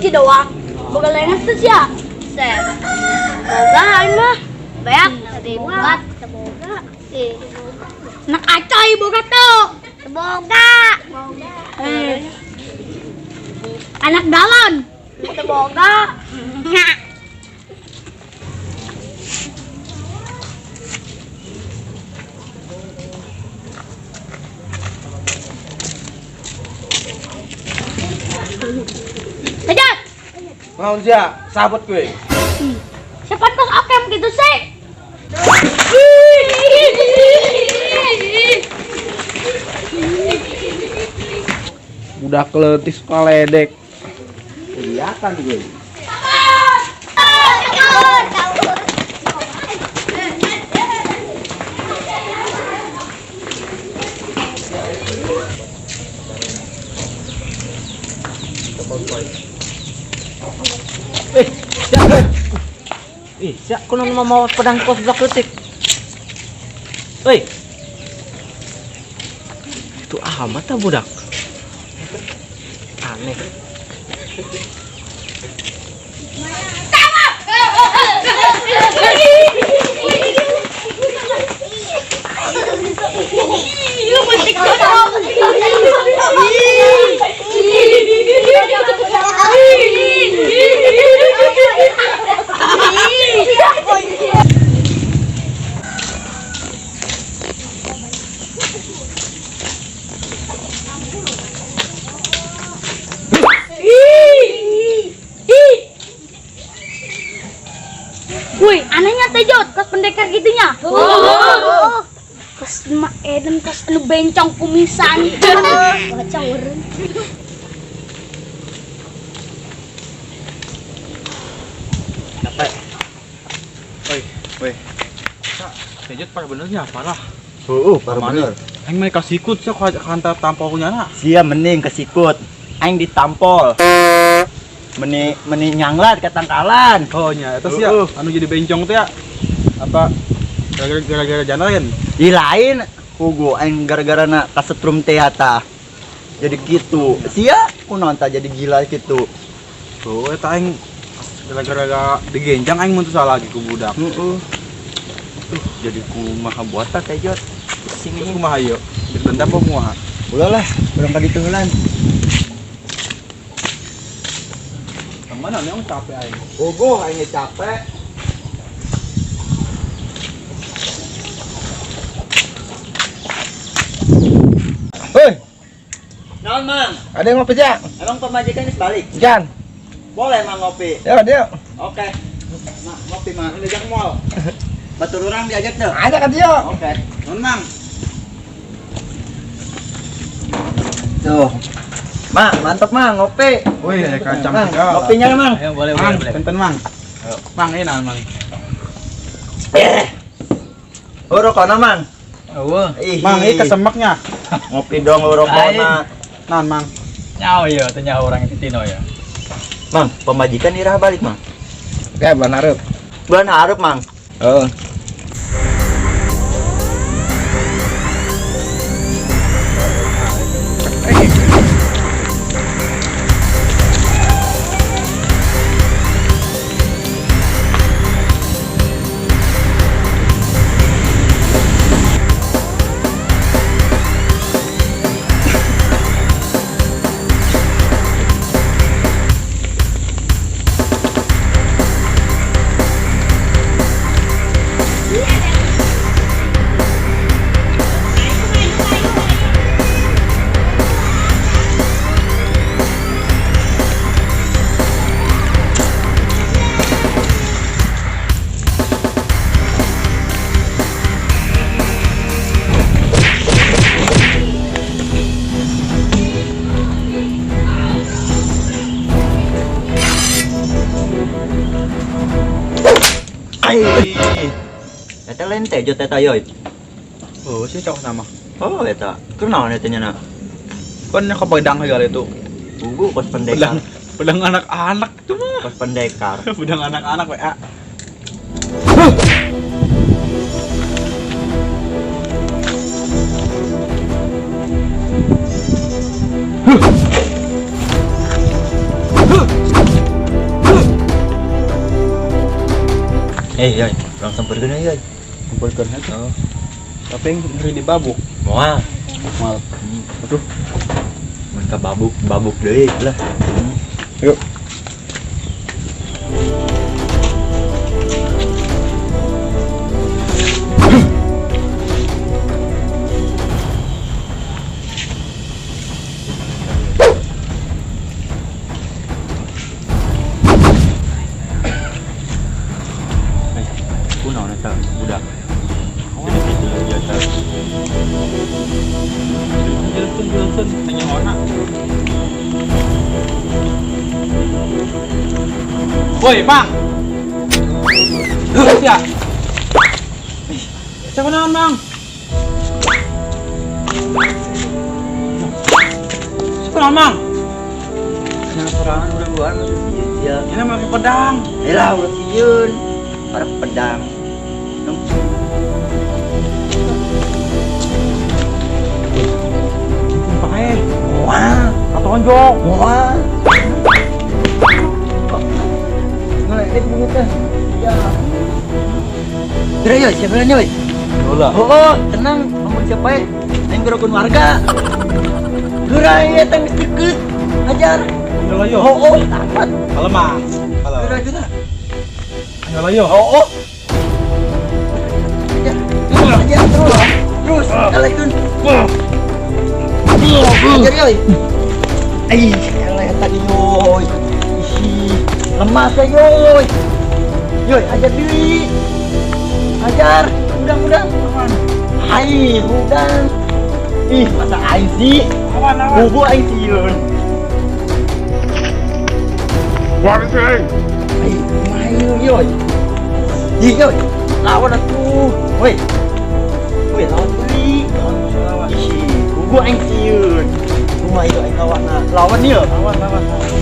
Hiji doang. Boga lainnya tuh sia. Set. Boga aing mah. Banyak boga. Boga. Anak acoy boga tuh. Boga. Eh. Anak galon. Boga. Kejat. Naon sia? Sabot gue. Siapa kos okem gitu sih? Budak leutik suka ledek. Kelihatan gue. Eh, siap. Ih, siap kuno mau pedang kos budak leutik. Hei. Itu amat ta budak. Aneh. Wih, anehnya teh Jod, kos pendekar gitunya. Kos ma Eden, kos anu bencong kumisan. Bencong eureun. Capek. Oi, woi. Teh Jod parah benernya parah. Heeh, parah bener. Aing mah kasikut sia kantar tampol ku nyana. Sia mending kesikut. Aing ditampol. Meni meni nyanglat ke tangkalan. Oh nya, eta sia anu jadi bencong teh ya. Apa gara-gara jana kan? Di lain kugu aing gara-gara na kasetrum teh ta. Jadi gitu. Sia kunaon ta jadi gila gitu. Oh, eta aing gara-gara digenjang aing mun salah lagi ku budak. Heeh. Tuh, jadi kumaha buat ta teh Jod. Sini kumaha ieu? Dendam apa kumaha? Ulah lah, urang ka ditu heulan. Mana nih orang capek aing. Bogoh aing capek. Hei. Naon, Mang? Ada yang ngopi, Jak? Emang pemajikan geus balik? Jan. Boleh, Mang, ngopi. Ya, dia. Oke. Mak, ngopi, Mang. Ini diajak mall. Batur urang diajak tuh. Ada kan dia. Oke. Naon, Mang? Tuh. Mang, mantap, Mang, ngopi. Wih, ada kacang Mang, segala. ngopinya, Mang. Ayo, boleh, Mang, boleh, boleh. Punten, Mang. Mang, ini naon, Mang? Oh, rokona, Mang. Eueuh. Ih, Mang, ini kesemaknya. Ngopi dong rokona. Naon, Mang? Nyaho ieu teh nyaho urang Titino ya. Mang, pemajikan irah balik, Mang. Oke, bulan hareup. Bulan hareup, Mang. Heeh. Eta lain teh Jod eta yoy. Oh, sih cocok sama. Oh, eta. Kunaon eta nya na? Kan nya pedang segala itu. Bugu kos pendekar. Pedang, pedang anak-anak itu mah. Kos pendekar. Pedang anak-anak WA. Huh. Huh. Yoi, urang sampeurkeun yoi. Sampeurkeun heuh. Oh. Tapi ngeri dibabuk. Moal. Moal. Aduh. Mun ka babuk, babuk deui lah. Yuk. Kunaon eta budak? Jadi kitu jasa. Jelaskeun, jelaskeun, tanya ona. Woi, Bang. Terus ya. Siapa naon, Bang? Siapa naon, Bang? Nah, sorangan urang luar mah sieun sia. Ini make pedang. Lah ulah sieun. Para pedang. Pakai. Wah, Katonjok. wah. Ngeledek bunyi teh. Ya. Geura yoi, siapa nanya yoi? Ulah. Oh, tenang, amun siapa ya? Aing gerokeun warga. Geura ieu teh geus deukeut. Ajar. Ayo yo. Oh, tamat. Kalemah. Halo. Geura geura. Ayo yo. Oh. Ajar. Ajar terus. Terus, kalahkeun. Ajar yoi. Ih, eleh tadi yoi. Ih, lemah teh yoi. Yoi, ajar deui. Ajar, udang-udang. Hai, udang. Ih, masa aing sih? Awan, awan. Bubu aing sieun. Ai, main yoi. Ih, yoi. Lawan atuh. Woi. Woi, lawan deui. Lawan musuh lawan. Ih, bubu aing sieun. Kumaha ieu aing lawanna? Lawan ieu. Lawan, lawan, lawan.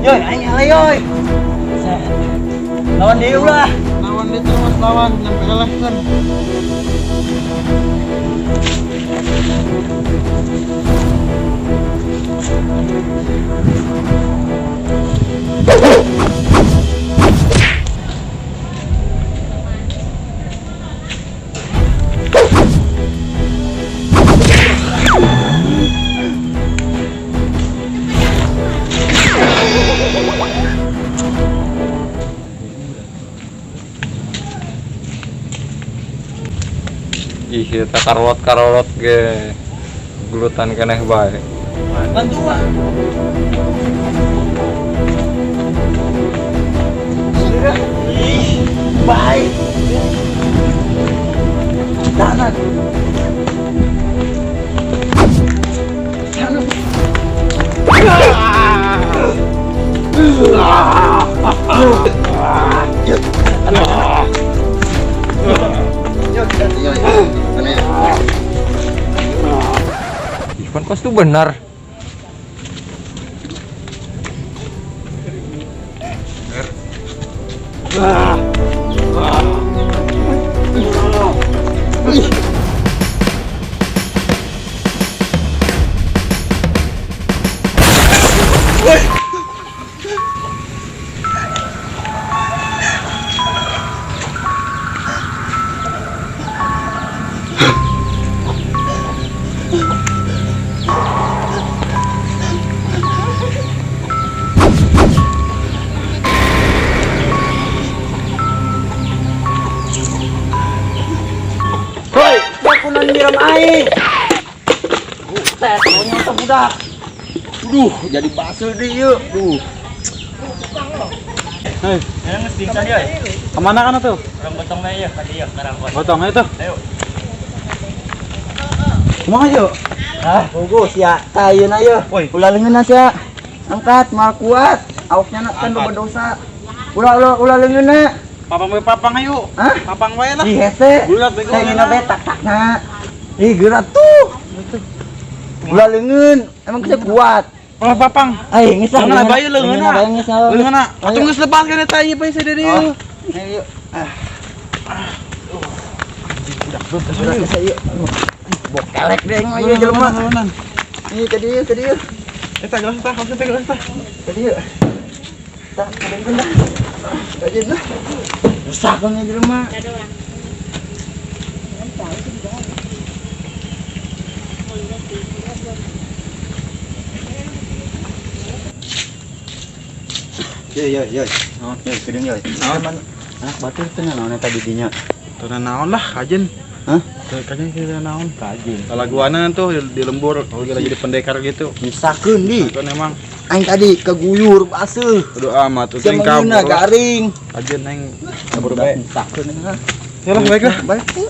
Yoi, aing eleh yoi. Lawan deui ulah. Lawan itu mas lawan nyampe elehkeun. Ih, eta karolot-karolot ge gulutan keneh bae. Bantuan. Ih, baik. Tangan. Tangan. Ih, kan kos tuh benar. Hoi, aku nan nyiram aing. Buset, monyet teh budak. Duh, jadi pasel deui ieu. Duh. Hei, Yang geus pingsan yoi. kemana kan tuh? Urang gotong we yeuh ka dieu karangkot. Gotong ayo tuh. Ayo. Kumaha yuk? Ah, bogo sia tayeun ayo. Woi. Ulah leungeunna sia. Angkat, mal kuat. Awaknya na kan Angkat. dosa. Ulah ulah ulah leungeunna. Papang we papang ayo. Hah? Papang wae lah. Ih hese. Bulat bego. Teh dina be tak takna. Ih geura tuh. Ulah leungeun, emang kita kuat. Oh, papang. Ay, geus lah. Leungeunna bae leungeunna. Leungeunna bae geus. Leungeunna. Atuh geus lepas kan eta ieu bae sa dieu. Ayo. Ah, Budak beut udah geus ieu. Bokelek deh mah ieu jelema. Ieu ka dieu, ka dieu. Eta gelas tah, maksudnya teh gelas tah. Ka dieu. Tah, kadeun lah. Kadeun lah. Rusak kan ieu jelema. Yo yo yo. Yo, kedeung yo. Anak batur teh naon eta di dinya? Teu naon lah kajen. Hah? Teu kajen teu naon. Kajen. Laguana tuh di lembur, kalau lagi jadi pendekar gitu. Misakeun di. Kan emang Aing tadi keguyur baseuh. kudu amat tuh Sia teuing mengeuna kabur. garing. Kajen aing kabur bae. Misakeun ah. Ya lah baiklah. Baik.